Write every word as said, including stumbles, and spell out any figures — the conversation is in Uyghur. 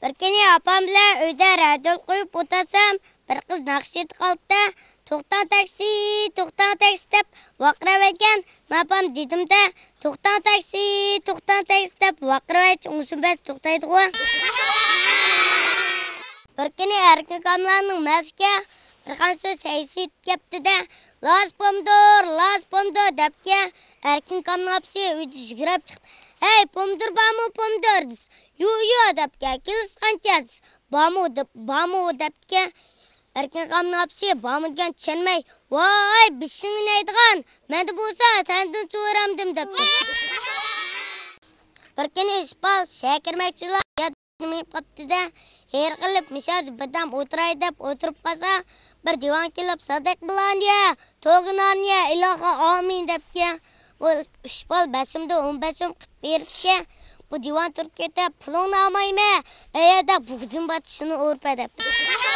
بىر كۈنى ئاپام بىلەن ئۆيدە رادىيو قويۇپ ئولتۇرسام، بىر قىز ناخشا ئېيتىپ قالىپتۇ. «توختاڭ تاكسى، توختاڭ تاكسى» دەپ ۋارقىراۋەتكەن. مەن ئاپام دېدىمدە، «توختاڭ تاكسى، توختاڭ تاكسى» دەپ ۋارقىراۋەتسە ئوڭشىماس توختايدىغۇ. بىر كۈنى ئەركىن كاملارنىڭ مەسىگە بىر قانچە سۆز ھەيسىيىتىپ كەپتىدە، «لاس پومدور، لاس پومدور» دەپكە. ئەركىن كامنىڭ ئاپىسى ئۆيدە يۈگۈرۈپ چىقىپ، «ھەي، پومدور بارمۇ، پومدور؟» دېسە، «يو، يو» دەپكە. «كىلوسى قانچە؟» دېسە، «بارمۇ» دەپ، «بارمۇ» دەپكە. ئەركىن كامنىڭ ئاپىسى «بارمۇ» دېگەن چۈشەنمەي، «ۋاي، بېشىڭنى يەيدىغان، مەندە بولسا سەندىن سورامدىم» دەپتۇ. بىر كۈنى ئىشپال شەھەرگە كىرمەكچى بولۇپ، مېڭىپ قاپتىدە، ھېرىقىلىپ مىشادا بىردەم ئولتۇراي دەپ ئولتۇرۇپ قالسا، بىر دىۋان كېلىپ، «سادىق بىلانىيە، توغىنانىيە، ئىلاھا ئامىن» دەپكە. بۇ ئىشپال بەسىمدە ئون بەسىم قىلىپ بېرىپكە. بۇ دىۋان تۇرۇپ كېتىپ، «پۇلۇڭنى ئالمايمەن، ئەيەردە بۇغدىم بار، شۇنى ئۇرۇپ» دەپتۇ.